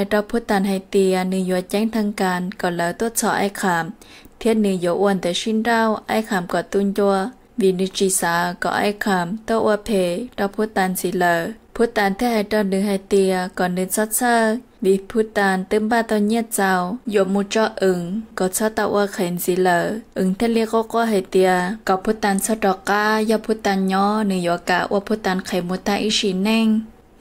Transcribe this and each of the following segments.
hais rau Phub Tan hais tias nws yuav ceeb thaj kas kom lawv tuaj txhom Aib Kham, thiab nws yuav ua ntawv sib nrauj Aib Kham kom tu ncua, vim nws tsis xav kom Aib Kham tuaj ua phem rau Phub Tan ntxiv lawm. Phub Tan thiaj hais rau nws hais tias kom nws txhob txhawj, vim Phub Tan twb npaj tau nyiaj txaus yuav mus tso Ees kom txhob tau ua qhev ntxiv lawm. Ees thiaj li quaj quaj hais tias kom Phub Tan txhob rov qab, yog Phub Tan nyob nws yuav kam ua Phub Tan qhev mus tag ib sim neej.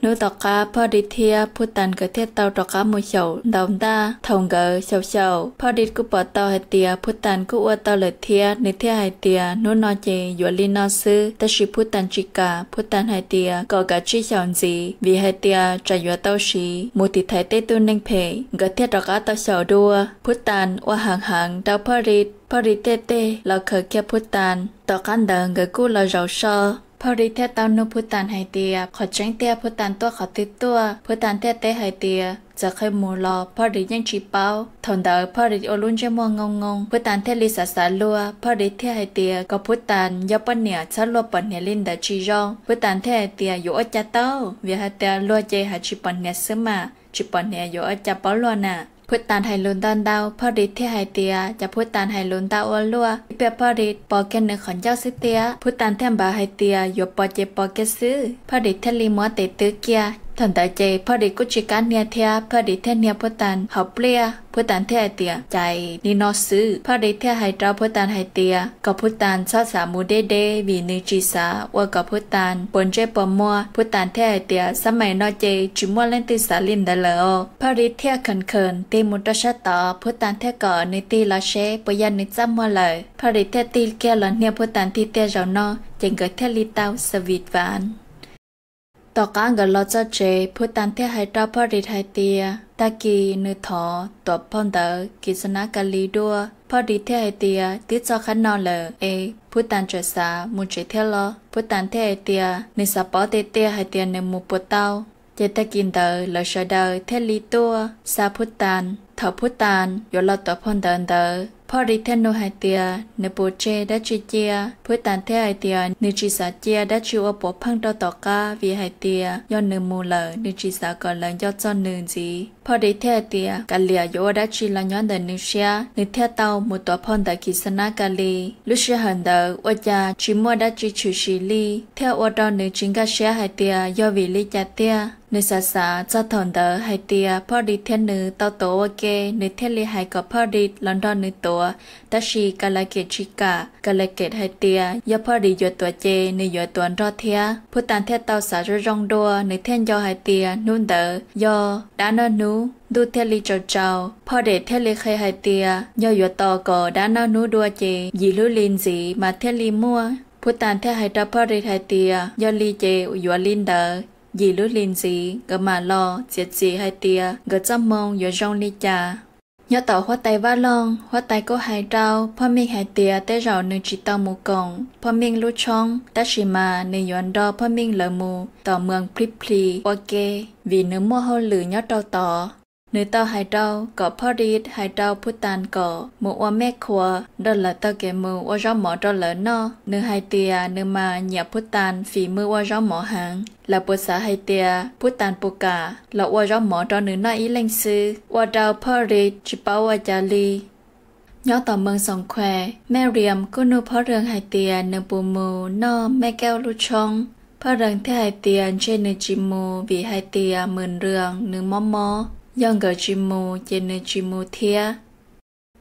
Hnub tom qab Phoj Ris thiab Phub Tan nkawd thiaj tau rov qab mus xyaum ntaus ntaj. Thaum nkawd xyaum xyaum, Phoj Ris kuj pom tau hais tias Phub Tan kuj ua tau lawm thiab, nws thiaj hais tias hnub no ces yuav li no xwb, tab sis Phub Tan tsis kam. Phub Tan hais tias kom kav tsij xyaum ntxiv, vim hais tias tsam yuav tau siv mus tiv thaiv tej tug neeg phem. Nkawd thiaj rov qab tau xyaum dua. Phub Tan ua heev heev rau Phoj Ris, Phoj Ris thiaj teg los khaws kiag Phub Tan. Tom qab ntawd nkawd kuj los zaum so. Phoj Ris thiaj tau nug Phub Tan hais tias qhov tseeb tiag Phub Tan tuaj qhov twg tuaj. Phub Tan thiaj teb hais tias txawm qhia mus los Phoj Ris yeej tsis paub. Thaum ntawd Phoj Ris ua lub ntsej muag ngoo ngoo, Phub Tan thiaj li xav xav luag. Phoj Ris thiaj hais tias kom Phub Tan yog poj niam txhob luag pom hniav li ntawd tsis zoo. Phub Tan thiaj hais tias yuav ua cas tau, vim hais tias luag ces hais tsis pom hniav xwb mas, tsis pom hniav yuav ua cas paub luag na. Phub Tan hais lus ntau ntau, Phoj Ris thiaj hais tias cas Phub Tan hais lus ntau ua luaj, ib pliag Phoj Ris pos kiag nws qhov ncauj xwb tiag. Phub Tan thiaj npaj hais tias yuav pos ces pos kiag xwb. Phoj Ris thiaj li muab tes twb kiag. Thaum ntawd ces Phoj Ris kuj tsis kam hnia thiab, Phoj Ris thiaj hnia Phub Tan hauv pliaj. Phub Tan thiaj hais tias cas li no xwb. Phoj Ris thiaj hais rau Phub Tan hais tias kom Phub Tan txhob xav mus deb deb, vim nws tsis xav ua kom Phub Tan puas ntsej puas muag. Phub Tan thiaj hais tias xab mais no ces tsis muaj leej twg xav li ntawd lawm os. Phoj Ris thiaj kham kham tig mus rau sab tod, Phub Tan thiaj kom nws tig los seb puas yog nws txaj muag lawm. Phoj Ris thiaj tig kiag los hnia Phub Tan tiag tiag zaum no, ces nkawd thiaj li tau xas vim vav. Tom qab nkawd los txog tsev, Phub Tan thiaj hais rau Phoj Ris hais tias tag kis nws thov tuav phau ntawv Kis Xas Nas Kas Lis dua. Phoj Ris thiaj hais tias twb txog qhov no lawm es Phub Tan tseem xav mus tsev thiab los? Phub Tan thiaj hais tias nws xav paub tiag tiag hais tias nws mus puas tau. Ces tag kis ntawd lawv sawv daws thiaj li tuaj xa Phub Tan. Thaum Phub Tan yuav los tuav phau ntawv ntawd, Phoj Ris thiaj nug hais tias nws puas tseg dab tsi cia. Phub Tan thiaj hais tias nws tsis xav cia dab tsi ua puav pheej rau tom qab, vim hais tias yog nws mus lawm nws tsis xav kom lawv nco txog nws ntxiv. Phoj Ris thiaj hais tias kav liam yuav ua dab tsi los nyob ntawm nws siab, nws thiaj tau mus tuav phau ntawv Kis Xas Nas Kas Lis. Lub sij hawm ntawd ua cas tsis muaj dab tsi tshwm sim li, thiaj ua rau nws tsis nkag siab hais tias yog vim li cas tiag. Nws xav xav txog thaum ntawd hais tias Phoj Ris thiab nws tau tuav ua ke, nws thiaj li hais kom Phoj Ris los nrog nws tuav. Tab sis Kas Las Kem tsis kam, Kas Las Kem hais tias yog Phoj Ris yuav tuav ces nws yuav tuav nrog thiab. Phub Tan thiaj tau xav zoo zoo dua, nws thiaj nco hais tias hnub ntawd yog dab noj hnub, ntuj thiaj li tsaus tsaus. Phoj Ris thiaj li qhia hais tias yog yuav tos kom dab noj hnub dua ces yim lub hli ntxiv mas thiaj li muaj. Phub Tan thiaj hais rau Phoj Ris hais tias yog li ces yuav li ntawd, yim lub hli ntxiv nkawd mam los txiav txim hais tias nkawd txoj hmoo yuav zoo li cas. Nyob tom huab tais Vaj Loog, huab tais kuj hais rau Phoj Meej hais tias tej zaum nws tsis tau mus koom Phoj Meej lub tshoob, tab sis mas nws yuav nrog Phoj Meej lawv mus tom Mees Plib Plis ua ke, vim nws muaj hauj lwm nyob rau tod. Nws tau hais rau kom Phoj Ris hais rau Phub Tan kom mus ua mej khuas nrog lawv taug kev mus ua zaub mov rau lawv noj. Nws hais tias nws mas nyiam Phub Tan fim mws ua zaub mov heev. Lawv puas xav hais tias Phub Tan puas kam los ua zaub mov rau nws noj ib leeg xwb, ua rau Phoj Ris tsis paub ua cas li. Nyob tom Mees Xoom Khues, Mej Riam kuj nug Phoj Rees hais tias nws puas mus noj Mej Kauj lub tshoob. Phoj Rees thiaj hais tias ntshe nws tsis mus vim hais tias Mees Riam nws mob mob, yog nkawd tsis mus ces nws tsis mus thiab.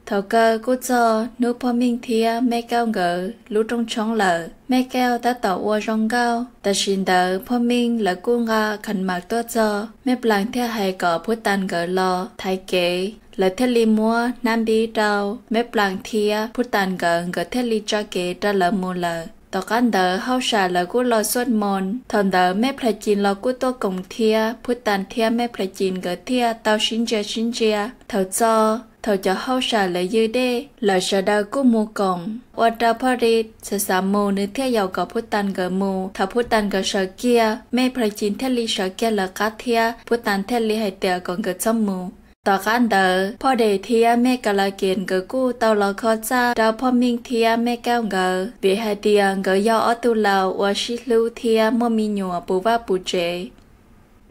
Thaum kawg kuj txog hnub Phoj Meej thiab Mej Kauj nkawd lub rooj tshoob lawm. Mej Kauj tab tom ua zoo nkauj, tam sim ntawd Phoj Meej lawv kuj nqa khas mas tuaj txog. Mej Plaas thiaj hais kom Phub Tan nkawd los thaiv kev, lawv thiaj li muab hnab npib rau Mej Plaas thiab Phub Tan nkawd, nkawd thiaj li tso kev rau lawv mus lawm. Tom qab ntawd hauj sam lawv kuj los xuaj moos, thaum ntawd Mej Plhav Ci los kuj tuaj koom thiab, Phub Tan thiab Mej Plhav Ci nkawd thiaj tau sib ntsia sib ntsia. Thaum txog, thaum cov hauj sam lawv ywj dej, lawv sawv daws kuj mus koom, ua rau Phoj Ris xav xav mus, nws thiaj yaum kom Phub Tan nkawd mus. Thaum Phub Tan nkawd sawv kiag, Mej Plhav Ci thiaj li sawv kiag lawv qab thiab, Phub Tan thiaj li hais tias kom nkawd txhob mus. Tom qab ntawd Phoj Des thiab Mej Kas Las Kes nkawd kuj tau los kho txaj rau Phoj Meej thiab Mej Kauj nkawd, vim hais tias nkawd yog ob tug laus uas sib hlub thiab muaj me nyuam puv vaj puv tsev.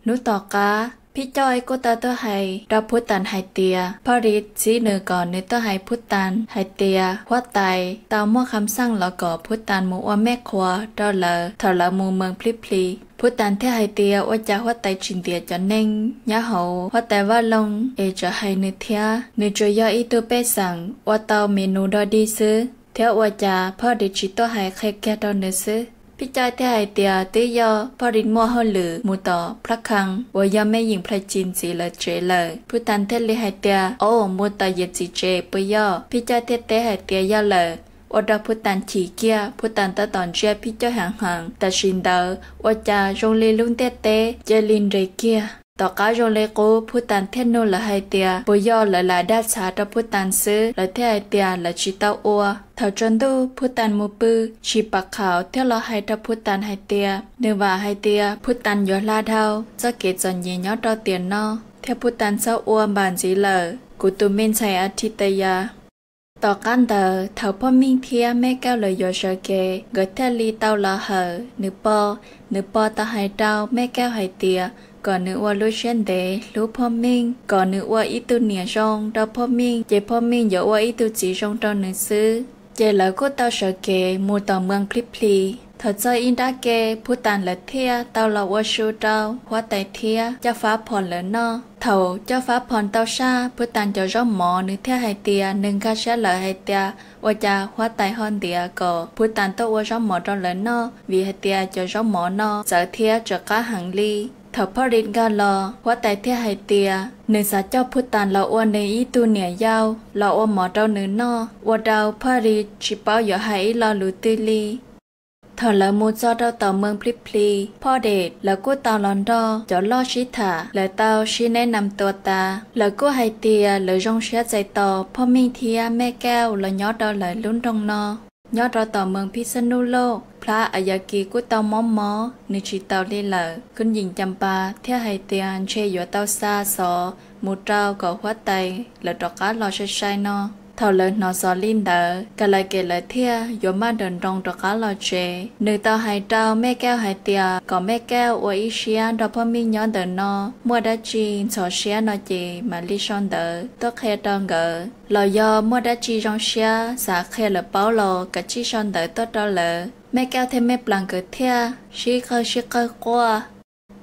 Hnub tom qab, Phib Coj kuj tau tuaj hais rau Phub Tas hais tias Phoj Ris txib nws kom nws tuaj hais Phub Tas hais tias huab tais tau muaj qhab xaj los kom Phub Tas mus ua mej qhua rau lawv thaum lawv mus mees Plib Plis. Phub Tas thiaj hais tias ua cas huab tais tsis ntiav cov neeg nyob hauv huab tais vaj loog es tsam hais nws thiab, nws tsuas yog ib tug pej xeem ua tau me nus dog dig xwb thiab ua cas Phoj Ris tsis tuaj hais qhia kiag rau nws xwb. Phib Coj thiaj hais tias twb yog Phoj Ris muaj hauj lwm mus tom Plab Khee uas yog mej yeem Plhaib Ci ntxiv lawv tsev lawm. Phub Tas thiaj li hais tias, Au, mus tom yawm txiv tsev puas yog? Phib Coj thiaj teb hais tias, Yog lawm. Ua rau Phub Tas chim kiag, Phub Tas tab tom ntsia Phib Coj heev heev. Tam sim ntawd ua cas zoo li lub ntiaj teb cia li nres kiag. Tom qab zoo li qub, Phub Tas thiaj nug lawv hais tias puas yog lawv lam dag txhav rau Phub Tas xwb, lawv thiaj hais tias lawv tsis tau ua. Thaum tsaus ntuj Phub Tas mus pw, Tsis Pas Khaum thiaj los hais rau Phub Tas hais tias nws vam hais tias Phub Tas yuav hla dhau txoj kev txom nyem nyob rau tiam no thiab Phub Tas txhob ua npam ntxiv lawm, kuv tus me ntxhais Athitayas. Tom qab ntawd thaum Phoj Meej thiab Mej Kauj lawv yuav sawv kev, nkawd thiaj li tau los hawm nws pog. Nws pog tau hais rau Mej Kauj hais tias kom nws ua lub siab ntev hlub Phoj Meej, kom nws ua ib tug niam zoo rau Phoj Meej, ces Phoj Meej yuav ua ib tug txiv zoo rau nws xwb. Ces lawv kuj tau sawv kev mus tom mees Plib Plis. Thaum txog ib nrab ke, Phub Tas lawv thiaj tau los ua su rau huab tais thiab coj Fab Phos lawv noj. Thaum coj Fab Phos tau saj Phub Tas cov zaub mov, nws thiaj hais tias nws nkag siab lawm hais tias ua cas huab tais ho ntiav kom Phub Tas tuaj ua zaub mov rau lawv noj, vim hais tias cov zaub mov no txawv thiab tsov qab heev li. Thaum Phoj Ris nkag los, huab tais thiaj hais tias nws xav coj Phub Tas los ua nws ib tug niam yau, los ua mov rau nws noj, ua rau Phoj Ris tsis paub yuav hais ib lo lus twg li. Thaum lawv mus txog rau tom mees Plib Plis, Phoj Ris lawv kuj tau los nrog cov loj sib tham, lawv tau sib neb nam tua tas. Lawv kuj hais tias lawv zoo siab txais tos Phoj Meej thiab Mej Kauj los nyob rau lawv lub nroog no. Nyob rau tom mees Phib Xab Nub Lauj, Plab As Yas Kis kuj tau mob mob, nws tsis taus li lawm. Khun Yim Cas Pas thiaj hais tias ntshe yuav tau xa xov mus rau kom huab tais lawv rov qab los sai sai no. Thaum lawv hnov xov li ntawd, Kas Las Kes lawv thiaj yuav maj nrawm nroos rov qab los tsev. Nws tau hais rau Mej Kauj hais tias kom Mej Kauj ua ib siab nrog Phoj Meej nyob ntawm no, muaj dab tsi ntxhov siab no ces mam li sau ntawv tuaj qhia rau nkawd, los yog muaj dab tsi zoo siab xav qhia lawv paub los kav tsij sau ntawv tuaj rau lawv. Mej Kauj thiab Mej Plas nkawd thiaj sib qawg sib qawg quaj.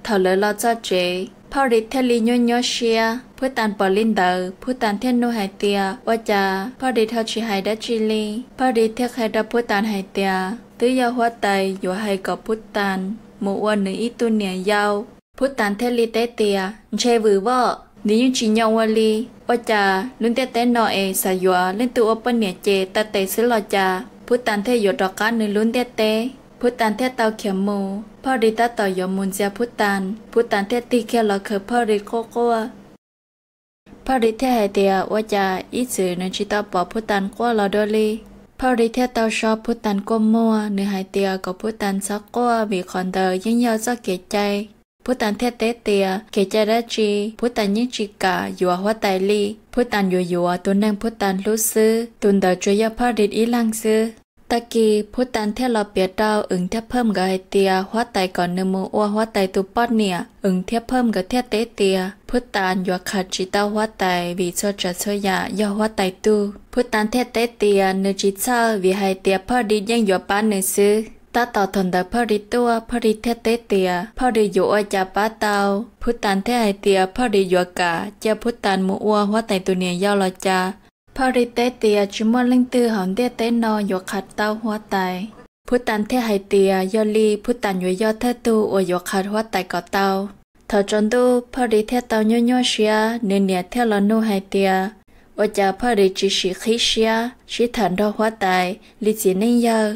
Thaum lawv los txog tsev, Phoj Ris thiaj li nyuaj nyuaj siab. Phub Tas pom li ntawd, Phub Tas thiaj nug hais tias ua cas Phoj Ris ho tsis hais dab tsi li. Phoj Ris thiaj qhia rau Phub Tas hais tias twb yog huab tais yuav hais kom Phub Tas mus ua nws ib tug niam yau. Phub Tas thiaj li teb tias ntshe vwm voj, nws yeej tsis nyoo ua li. Ua cas lub ntiaj teb no es xav yuav leej twg ua poj niam ces taw tes xwb los cas? Phub Tas thiaj yuav rov qab nws lub ntiaj teb. Phub Tas thiaj tau khiav mus. Phoj Ris tab tom yuav mus ntxias Phub Tas, Phub Tas thiaj tig kiag los khaws Phoj Ris quaj quaj. Phoj Ris thiaj hais tias ua cas ib txwm nws tsis tau pom Phub Tas quaj los dua li. Phoj Ris thiaj tau so Phub Tas kua muag, nws hais tias kom Phub Tas txhob quaj vim qhov ntawd yeej yog txoj kev cai. Phub Tas thiaj teb tias kev cai dab tsi, Phub Tas yeej tsis kam yuav huab tais li. Phub Tas yuav yuav tus neeg Phub Tas hlub xwb, tus ntawd tsuas yog Phoj Ris ib leeg xwb. Tag kis Phub Tas thiaj los piav rau Wm thiab Phawj nkawd hais tias huab tais kom nws mus ua huab tais tus poj niam. Wm thiab Phawj nkawd thiaj teb tias Phub Tas yuav khav tsis tau huab tais vim txhua tsav txhua yam yog huab tais tug. Phub Tas thiaj teb tias nws tsis txhawj vim hais tias Phoj Ris yeej yuav pab nws xwb. Tab tom thaum ntawd Phoj Ris tuaj, Phoj Ris thiaj teb tias Phoj Ris yuav ua cas pab tau. Phub Tas thiaj hais tias Phoj Ris yuav kam cia Phub Tas mus ua huab tais tus niam yau los cas. Phoj Ris teb tias tsis muaj leej twg hauv ntiaj teb no yuav khav tau huab tais. Phub Tas thiaj hais tias yog li Phub Tas yuav yog thawj tug uas yuav khav huab tais kom tau. Thaum tsaus ntuj Phoj Ris thiaj tau nyuaj nyuaj siab, nws niam thiaj los nug hais tias ua cas Phoj Ris tsis sim qhib siab sib tham nrog huab tais li txiv neej yawg.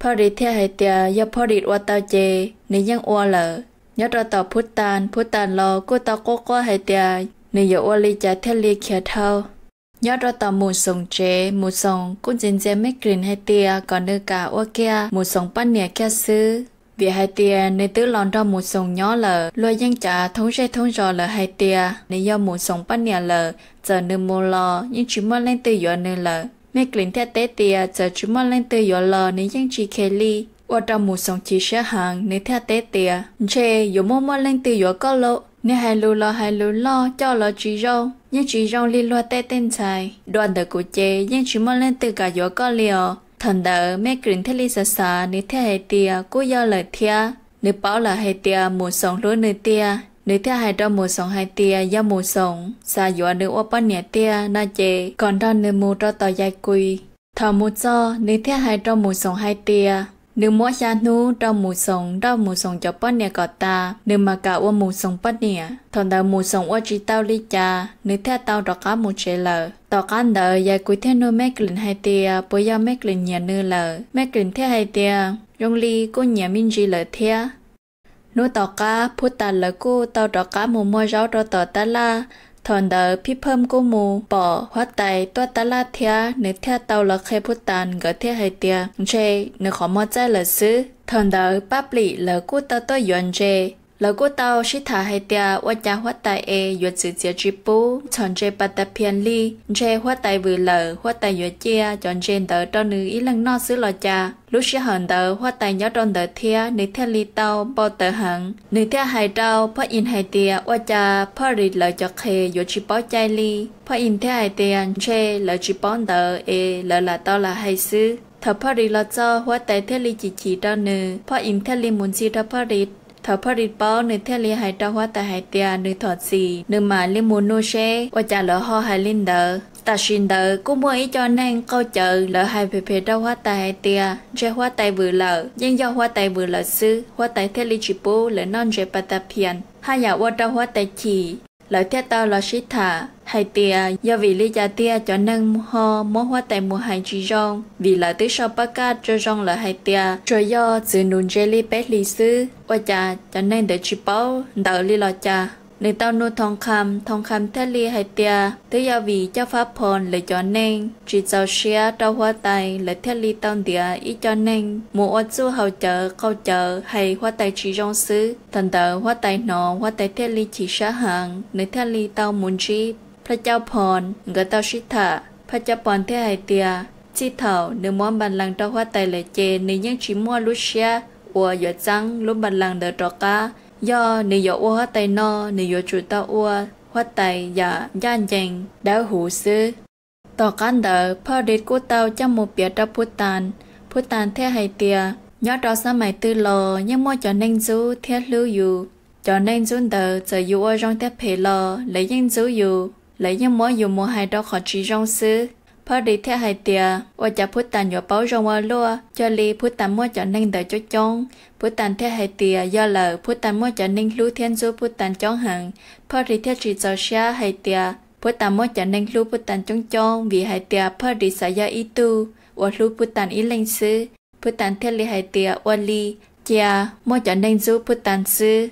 Phoj Ris thiaj hais tias yog Phoj Ris ua tau ces nws yeej ua lawm. Nyob rau tom Phub Tas, Phub Tas los kuj tau quaj quaj hais tias nws yuav ua li cas thiaj li khiav dhau. Nyob rau tom Mus Xoom tsev, Mus Xoom kuj ntxias ntxias Mej Klim hais tias kom nws kam ua kiag Mus Xoom poj niam kiag xwb, vim hais tias nws twb los nrog Mus Xoom nyob lawm. Luag yeej cav thoob zej thoob zos lawm hais tias nws yog Mus Xoom poj niam lawm, txawm nws mus los yeej tsis muaj leej twg yuav nws lawm. Mej Klim thiaj teb tias txawm tsis muaj leej twg yuav los nws yeej tsis khe li. Ua rau Mus Xoom chim siab heev, nws thiaj teb tias ntshe yuav muaj muaj leej twg yuav koj lauj. Nws hais lus los hais lus loj, coj los tsis zoo, yeej tsis zoo li luag tej tej ntxhais. Dua ntawm kuv ces yeej tsis muaj leej twg kam yuav koj li os. Thaum ntawd Mej Klim thiaj li xav xav, nws thiaj hais tias kuj yog lawm thiab. Nws paub lawm hais tias Mus Xoom hlub nws tiag, nws thiaj hais rau Mus Xoom hais tias yog Mus Xoom xav yuav nws ua poj niam tiag no ces kom nrog nws mus rau tom Yais Kuis. Thaum mus txog, nws thiaj hais rau Mus Xoom hais tias nws muab xya hnub rau Mus Xoom nrauj Mus Xoom cov poj niam kom tas, nws mam kam ua Mus Xoom poj niam. Thaum ntawd Mus Xoom ua tsis tau li cas, nws thiaj tau rov qab mus tsev lawm. Tom qab ntawd Yais Kuis thiaj nug Mej Klim hais tias puas yog Mej Klim nyiam nws lawm. Mej Klim thiaj hais tias zoo li kuj nyiam me ntsis lawm thiab. Hnub tom qab Phub Tas lawv kuj tau rov qab mus muag zaub rau tom tab laj. Thaum ntawd Phij Phaj kuj mus pom huab tais tuaj tab laj thiab, nws thiaj tau los qhia Phub Tas, nkawd thiaj hais tias ntshe nws qhov muag txaij lawm xwb. Thaum ntawd Paj Plim lawv kuj tau tuaj yuav ntses. Lawv kuj tau sib tham hais tias ua cas huab tais es yuav txwv txiav tsis pub txhom ntses pas tas phias li, ntshe huab tais vwm lawm, huab tais yuav cia cov ntses ntawd rau nws ib leeg noj xwb los cas. Lub sij hawm ntawd huab tais nyob rau ntawd thiab, nws thiaj li tau npau taws heev. Nws thiaj hais rau Phoj Ib hais tias ua cas Phoj Ris lawv cov qhev yuav tsis paub cai li. Phoj Ib thiaj hais tias ntshe lawv tsis paub ntawd es lawv lam tau lam hais xwb. Thaum Phoj Ris los txog, huab tais thiaj li chim chim rau nws, Phoj Ib thiaj li mus ntxhi rau Phoj Ris. Thaum Phoj Ris paub, nws thiaj li hais rau huab tais hais tias nws thov txim, nws mam li mus nug seb ua cas lawv ho hais li ntawd. Tam sim ntawd kuj muaj ib co neeg qaug cawv, lawv hais phem phem rau huab tais hais tias ntshe huab tais vwm lawm, yeej yog huab tais vwm lawm xwb, huab tais thiaj li tsis pub lawv noj ntses pas tas phias, haj yam ua rau huab tais chim. Lawv thiaj tau los sib tham hais tias yog vim li cas tiag cov neeg ho muab huab tais mus hais tsis zoo, vim lawv twb sau paj kaj tso zoo lawm hais tias tsuas yog txwv nuv ntses li peb hlis xwb, ua cas cov neeg ntawd tsis paub ntawd li los cas. Nws tau nug Thoo Kham, Thoo Kham thiaj li hais tias twb yog vim Coj Fab Phoo lawv cov neeg tsis txaus siab rau huab tais, lawv thiaj li tau ntiav ib co neeg mus ua txuj haus cawv qaug cawv hais huab tais tsis zoo xwb. Thaum ntawd huab tais hnov, huab tais thiaj li chim siab heev, nws thiaj li tau mus ntsib Phaj Coj Phoo, nkawd tau sib tham. Phaj Coj Phoo thiaj hais tias txij thaum nws muab npas lees rau huab tais lawm ces nws yeej tsis muaj lub siab uas yuav txeeb lub npas lees ntawd rov qab. Yog nws yuav ua huab tais no, nws yuav tsum tau ua huab tais yam ncaj ncees dawb huv xwb. Tom qab ntawd Phaj Ris kuj tau coj mus piav rau Phub Tas. Phub Tas thiaj hais tias nyob rau xab mais twg los yeej muaj cov neeg ntxub thiab hlub yus. Cov neeg ntxub ntawd txawm yus ua zoo thiab phem los lawv yeej ntxub yus, lawv yeej muab yus mus hais rau qhov tsis zoo xwb. Phaj Ris thiaj hais tias ua cas Phub Tas yuav paub zoo ua luaj, cuag li Phub Tas muaj cov neeg ntawd coob coob. Phub Tas thiaj hais tias yog lawm, Phub Tas muaj cov neeg hlub thiab ntxub Phub Tas coob heev. Phaj Ris thiaj tsis txaus siab hais tias Phub Tas muaj cov neeg hlub Phub Tas coob coob vim hais tias Phaj Ris xav yog ib tug uas hlub Phub Tas ib leeg xwb. Phub Tas thiaj li hais tias ua li, cia muaj cov neeg ntxub Phub Tas xwb.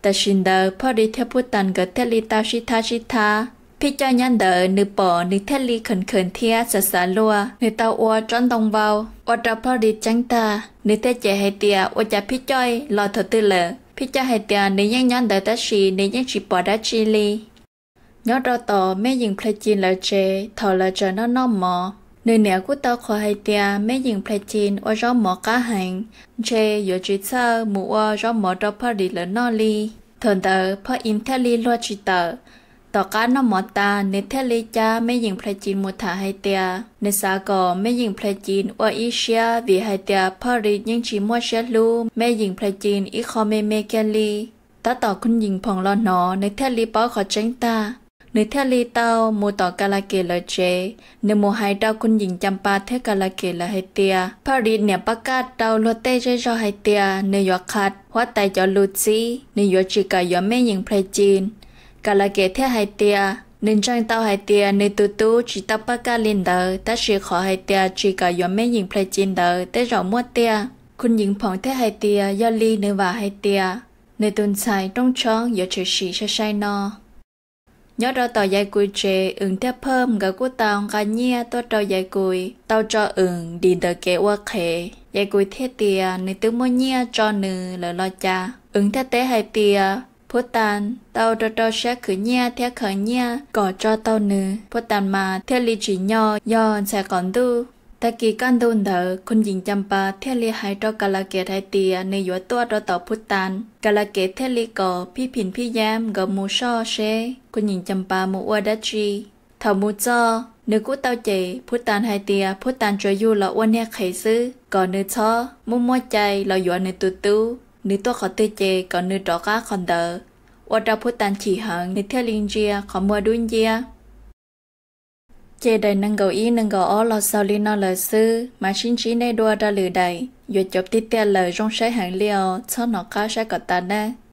Tam sim ntawd Phaj Ris thiab Phub Tas nkawd thiaj li tau sib thab sib thab. Phij Coj nyob ntawd nws pom nws thiaj li khees khees thiab xav xav luag, nws tau ua tsob ntoo vau ua rau Phaj Ris ceeb tag. Nws thiaj cem hais tias ua cas Phij Coj los thaum twg lawm. Phij Coj hais tias nws yeej nyob ntawd tab sis nws yeej tsis pom dab tsi li. Nyob rau tom Mej Yeem Plas Cin lawv tsev, thaum lawv tseem noj noj mov, nws niam kuj tau qhuas hais tias Mej Yeem Plas Cin ua zaub mov qab heev, ntshe yuav tsis txhawj mus ua zaub mov rau Phaj Ris lawv noj li. Thaum ntawd Phaj Ib thiaj li luag tsis tawm. Tom qab noj mov tas, nws thiaj li cab Mej Yeem Plas Cin mus tham hais tias nws xav kom Mej Yeem Plas Cin ua ib siab vim hais tias Phaj Ris yeej tsis muaj siab hlub Mej Yeem Plas Cin ib qho me me kiag li. Tab tom Khun Yeem Phoom los hnov, nws thiaj li paub qhov tseeb tag. Nws thiaj li tau mus tom Kas Las Kes lawv tsev, nws mus hais rau Khun Yeem Cas Pas thiab Kas Las Kes lawv hais tias Phaj Ris niam pab kaj rau luag tej zej zog hais tias nws yuav qha huab tais cov lus txib, nws yuav tsis kam yuav Mej Yeem Plas Cin. Kas Las Kes thiaj hais tias nws ntseeg tau hais tias nws tus tub tsis tau pab kaj li ntawd, tab sis qhov hais tias tsis kam yuav Mej Yeem Plas Cin ntawd tej zaum muaj tiag. Khun Yeem Phoom thiaj hais tias yog li nws vam hais tias nws tus ntxhais rooj tshoob yuav tshwm sim sai sai no. Nyob rau tom Yais Kuis tsev, Wm thiab Phaj nkawd kuj tau nqa nyiaj tuaj rau Yais Kuis, tau tso Wm dim ntawm kev ua qhev. Yais Kuis thiaj tias nws twb muaj nyiaj tso nws lawm los cas. Wm thiaj teb hais tias Phub Tas tau rau rau siab khwv nyiaj thiab khaws nyiaj kom tso tau nws. Phub Tas mas thiaj li tsim nyog yog ntxhais qaum ntuj. Tag kis kaj ntug ntawd Khun Yim Cas Pas thiaj li hais rau Kas Las Kes hais tias nws yuav tuaj rau tom Phub Tas. Kas Las Kes thiaj li kom Phib Phim Phib Yab nkawd mus soj seb Khun Yim Cas Pas mus ua dab tsi. Thaum mus txog, nws kuj tau cem Phub Tas hais tias Phub Tas tsuas yug los ua niag qhev xwb, kom nws txhob muaj muaj cai los yuav nws tus tub, nws tuaj qhov twg ces kom nws rov qab qhov ntawd. Ua rau Phub Tas chim heev, nws thiaj li ntsia qhov muag dub nciab. Ces daim nees nkaum ib nees nkaum ob los xaus li no lawm xwb, mam sib ntsib nej dua rau lwm daim. Yuav cov tiag tiag lawm zoo saib heev li os, txhob hnov qab saib kom tas nawb.